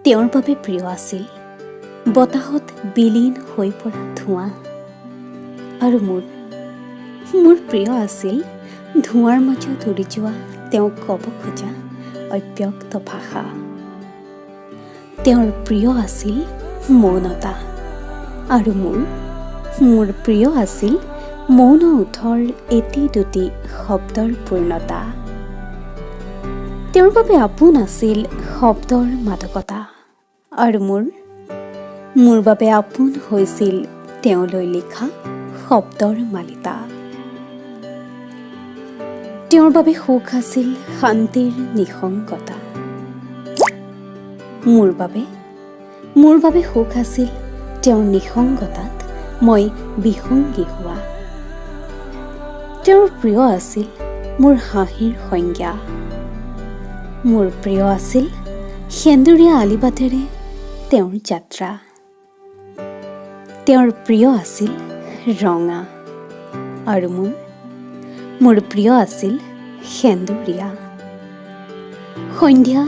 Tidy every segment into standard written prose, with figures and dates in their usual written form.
তেওঁৰ বাবে প্ৰিয় আছিল বতাহত বিলীন হৈ পৰা ধোঁৱা আৰু মোৰ প্ৰিয় আছিল ধোঁৱাৰ মাজত উৰি যোৱা তেওঁ ক'ব খোজা অব্যক্ত ভাষা। তেওঁৰ প্ৰিয় আছিল মৌনতা আৰু মোৰ প্ৰিয় আছিল মৌন ওঁঠৰ এটি দুটি শব্দৰ পূৰ্ণতা। তেওঁৰ বাবে আপোন আছিল শব্দৰ মাদকতা আৰু মোৰ বাবে আপোন হৈছিল তেওঁলৈ লিখা শব্দৰ মালিতা। তেওঁৰ বাবে সুখ আছিল শান্তিৰ নিসংগতা। মোৰ বাবে সুখ আছিল তেওঁৰ নিসংগতাত মই বিসংগী হোৱা। তেওঁৰ প্ৰিয় আছিল মোৰ হাঁহিৰ সংজ্ঞা। মোৰ প্ৰিয় আছিল সেন্দুৰীয়া আলিবাটেৰে তেওঁৰ যাত্ৰা। তেওঁৰ প্ৰিয় আছিল ৰঙা আৰু মোৰ প্ৰিয় আছিল সেন্দুৰীয়া। সন্ধ্যা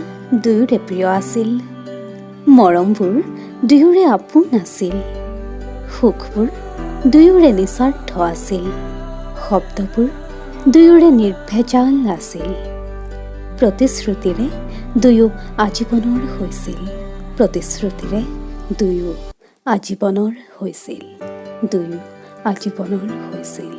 দুয়োৰে প্ৰিয় আছিল। মৰমবোৰ দুয়োৰে আপোন আছিল। সুখবোৰ দুয়োৰে নিস্বাৰ্থ আছিল। শব্দবোৰ দুয়োৰে নিৰ্ভেজাল আছিল। প্ৰতিশ্ৰুতিৰে দুয়ো আজীৱনৰ হৈছিল। প্ৰতিশ্ৰুতিৰে দুয়ো আজীৱনৰ হৈছিল। দুয়ো আজীৱনৰ হৈছিল।